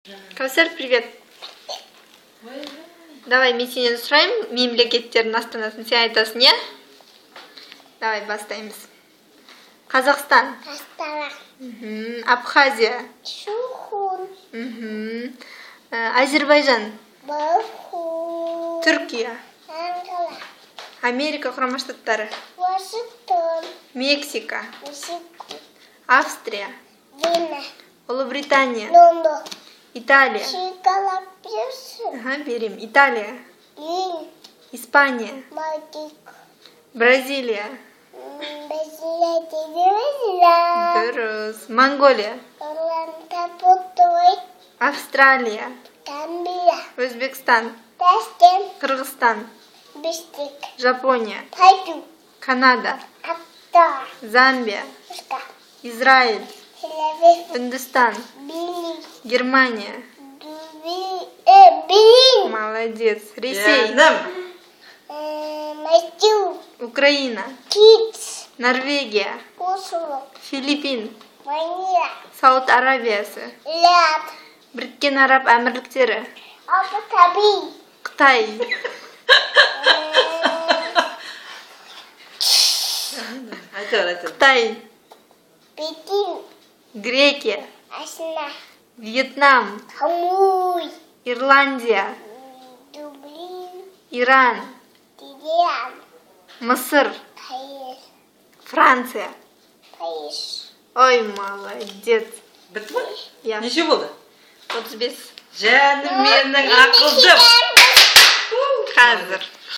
Кәусар, привет. Давай, мен сенен сұраймын мемлекеттердің астанасын, сен айтасың, иә? Давай, бастаймыз. Қазақстан. Астана. Абхазия. Сухум. Әзербайжан. Баку. Түркия. Анкара. Америка Құрама Штаттары. Вашингтон. Мексика. Мексика. Австрия. Вена. Ұлыбритания. Лондон. Италия. Шоколад берсін. Ага, берем. Италия. Рим. Испания. Мальдив. Бразилия. Бразилия. Бразилия. Дұрыс. Монголия. Лантапутой. Австралия. Гамбия. Өзбекстан. Ташкент. Қырғызстан. Бішкек. Жапония. Тайду. Канада. Апта. Замбия. Муска. Израиль. Тель-Авив. Үндістан. Били. Германия. Берлин. Молодец. Ресей. Вьетнам. Мәскеу. Украина. Киц. Норвегия. Осло. Филиппин. Манила. Сауд Арабиясы. Риад. Біріккен Араб Әмірліктері. Абу-Даби. Қытай. Айта бер, айта бер. Қытай. Пекин. Грекия. Астана. Вьетнам. Хамуй. Ирландия. Дублин. Иран. Тегеран. Мысыр. Париж. Франция. Париж. Ой, молодец. Бітті ма? Иә. Неше болды? 35. Жаным менің ақылдым. Қазір.